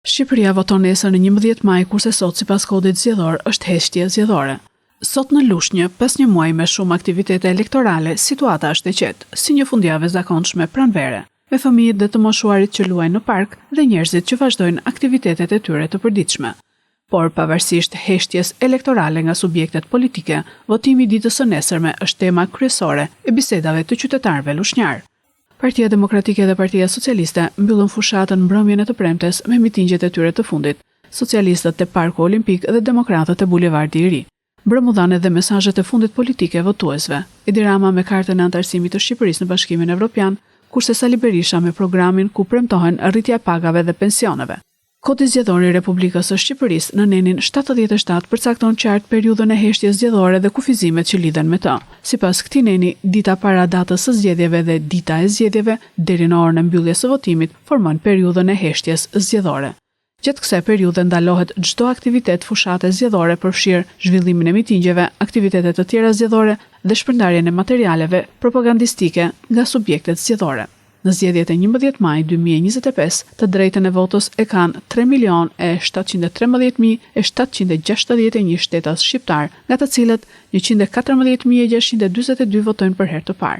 Shqipëria voton nesër në 11 maj, kurse sot sipas kodit zgjedhor është heshtje zgjedhore. Sot në Lushnjë, pas një muaji me shumë aktivitete elektorale, situata është e qetë, si një fundjavë e zakonshme pranvere, me fëmijët dhe të moshuarit që luajnë në park dhe njerëzit që vazhdojnë aktivitetet e tyre të përditshme. Por pavarësisht heshtjes elektorale nga subjektet politike, votimi i ditës së nesërme është tema kryesore e bisedave të qytetarëve lushnjarë. Partia Demokratike dhe Partia Socialiste mbyllën fushatën mbrëmjen e të premtes me mitingjet e tyre të fundit, socialistët te Parku Olimpik dhe demokratët te Bulevardi i Ri. Mbrëmë u dhanë edhe mesazhet e fundit politike votuesve, Edi Rama me kartën e anëtarësimit të Shqipërisë në Bashkimin Evropian, kurse Sali Berisha me programin ku premtohen rritja e pagave dhe pensioneve. Kodi Zgjedhor i Republikës së Shqipërisë në nenin 77 përcakton qartë periudhën e heshtjes zgjedhore dhe kufizimet që lidhen me të. Sipas këtij neni, dita para datës së zgjedhjeve dhe dita e zgjedhjeve deri në orën e mbylljes së votimit formojnë periudhën e heshtjes zgjedhore. Gjatë kësaj periudhe ndalohet çdo aktivitet fushate zgjedhore përfshirë zhvillimin e mitingjeve, aktivitete të tjera zgjedhore dhe shpërndarjen e materialeve propagandistike nga subjektet zgjedhore. Në zgjedhjet e 11 majit 2025, të drejtën e votës e kanë 3 milionë e 713.761 shtetas shqiptar, nga të cilët 114.642 votojnë për herë të parë.